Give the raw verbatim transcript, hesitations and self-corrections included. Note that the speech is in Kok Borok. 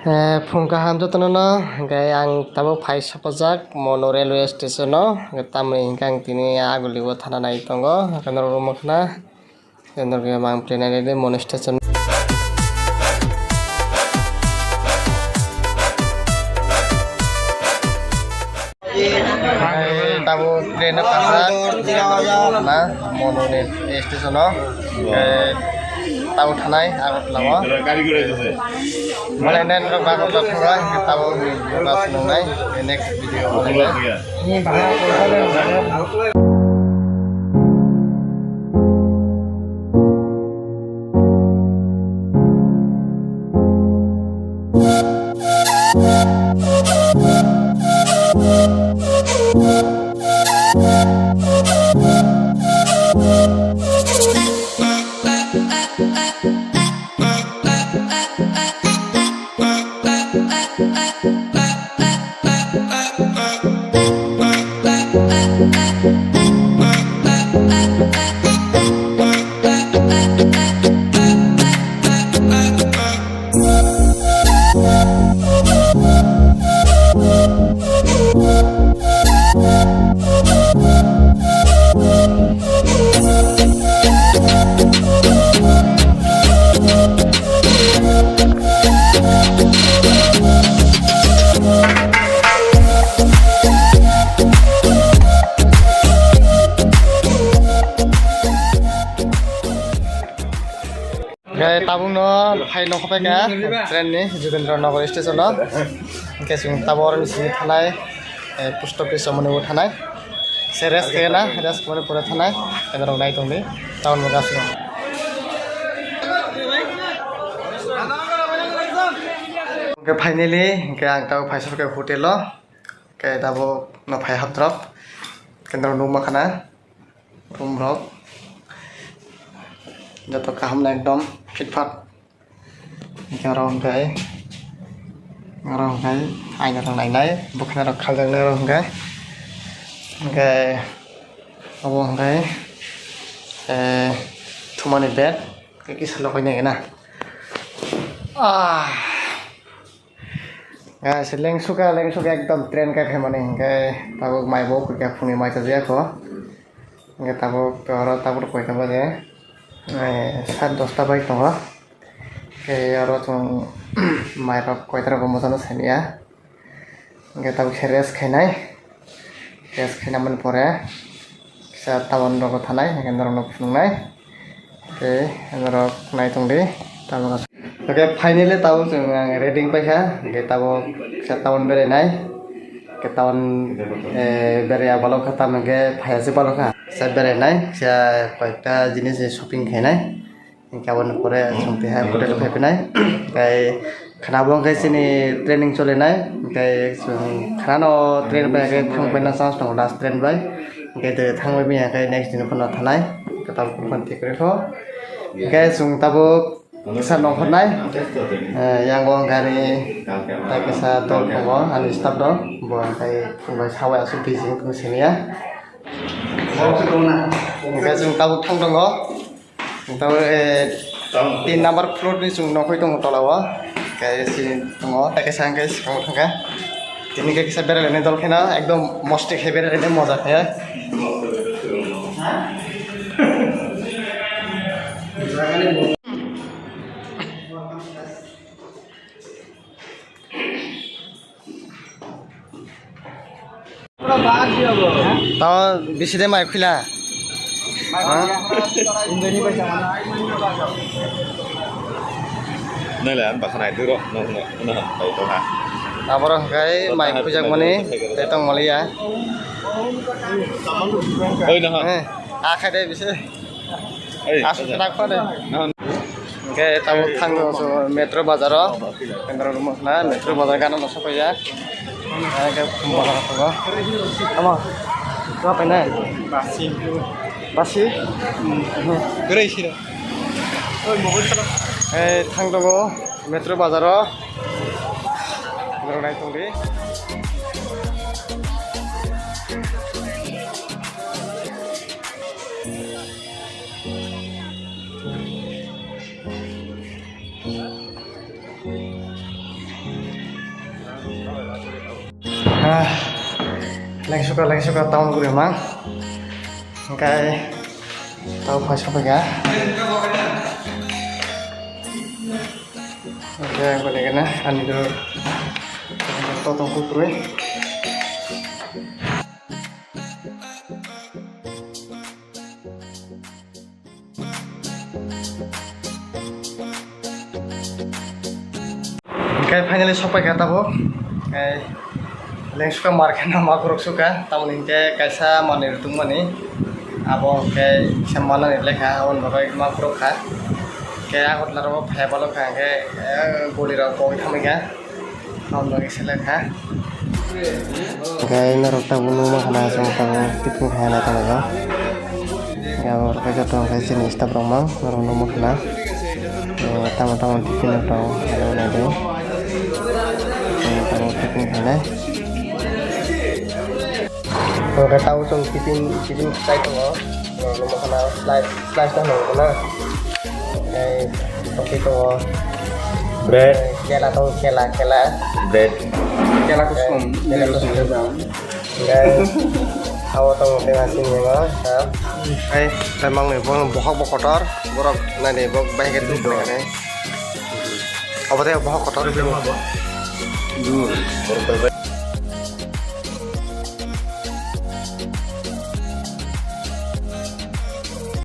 Eh, phung kaham jotono no, hwnkhe ang tabuk phai sopajak Monu railway station o, hwnkhe tamoni hwnkhe ang tini Agulio thana nai tongo, hwnkhe norok rwma khna, hwnkhe norok rwma ang train nai nai Monu station. Ai, tabuk train o kasa na Monu ni station o, eh, tabuk thanai Agartala o. Malai nai norok Agartala thanglai, tabuk ni bus nungnai, next video o. Hwnkhe tabukno phai nokho paikha train ni Jugendra Nagar station o. Hwnkhe chwng tabuk oroni simi thanai, eh, post office o mwnwi thanai. Se rest khe na, rest khe mani pore thanai. Eno rok nai tongdi town bo gasno. Hwnkhe finally hwnkhe ang tabuk phaisa khe hotel o. Hwnkhe tabuk no phai hapdrop. Hwnkhe norok nukma khana. Room rok joto kaham na ekdom fit fat. Hwnkhe oro hwnkhe, oro hwnkhe aina rok nainai, bwkhwna rok khaljaknai oro hwnkhe. Hwnkhe obo hwnkhe, eh, thumani bed, kisa lokainai na. Ah. Guys, lengsuka, lengsuka ekdom train kai phaimani hwnkhe tabuk mai bo kwkha phungni mai chajak kho. Hwnkhe tabuk to oro tabuk koita baje? Eh, sat dosta bai tongo. Hwnkhe oro chwng mai rok koita rok bo mwchangno saniya. Hwnkhe tabuk khe rest khainai. Test khainamani pore kisa town rogo thanai, hwnkhe norokno phunuknai. Tei norok nai tongdi, tabuk. Hwnkhe finally tabuk chwng ang ready wngpaikha, hwnkhe tabuk kisa town berainai. Hwnkhe town, eh, beraiya balokha, tamo hwnkhe phaiya se balokha. Kisa berainai, kisa koyekta jinis shopping khainai. Hingke aboni pore chwng tei hai hotel phai phinai. Tei khwnabo hingke chini training cholinai. Tei chwng khwnano train bai hingke thang paina chance tongo last train bai. Hingke tei thang bai manya hingke next din phano thanai. Kwtal phano tikri kho. Hingke chwng tabuk kisa nongkhornai. Eh, yango gari tai kisa dol tongo ani staff dol. Bo hingke chwng bai sawi aswk busy wngkhe siniya. Hingke chwng tabuk thang tongo. Tamo, eh, tin number floor ni chwng nokoi tongo tola o. Khe sini tongo, tei kisa hwnkhe swkango thangkha. Tini khe kisa berailaini dol kheno ekdom mosti khe berailaini moja khe. Tamo bisi de mai khwla. Ha? Nai le, ang bakha nai duro, no, no, no, bai tong ha. Aboro hwnkhe mai khwijakmani tei tong maliya. Oi, no, ha. Eh, akhai de bisi. Oi, aswk aja. Khna kho de. No, no. Hingke tabuk thangno chwng metro bazaro, metro room khna, metro bazar gana no sokya. Hingke bazar tongo. Tamo, tamo painai? Basi. Basi? Kwrwi sino. Eh, thang tongo metro bazaro. Borok nai tongdi. Ah, lengsuka, lengsuka town guri mang. Hingkai tau phai sophaikha. Hingkai ang kuni kena ani do totong kukrui. Hingke finally sokpaikha tabuk. Hingke lengsuka market no makurok suka, tamoni hingke kaisa manwi rwtwngmani. Abo hingke kisa manani lekha, aboni bagwi makurok kha. Hingke Agartala rogo phaiya balok kha, hingke, eh, guli rok pogwi thangwi kha. Tamoni bagwi selek kha. Hingke norok tabuk nukma khna chwng tabuk picnic khaina tonglaijak. Hingke abo khe joto hingke chini staff rok mang norok nukma khna. Eh, tamo tamo tiffin rok tongo, ano naidi. Eh, tamo tiffin khainai. Hingke tabuk chwng tiffin, tiffin khai tongo. Norok nukma khna slice, slice no nukgo na. Tei tokti tongo. Bread. Kela tongo, kela, kela. Bread. Kela kusom. Kela kusom. Hingke abo tongo tei asing nungo. Hai, tei mangni bono bohok bo kotor. Borok naidi bo bahai khe duk khainai. Obo tei bohok kotor. Duk.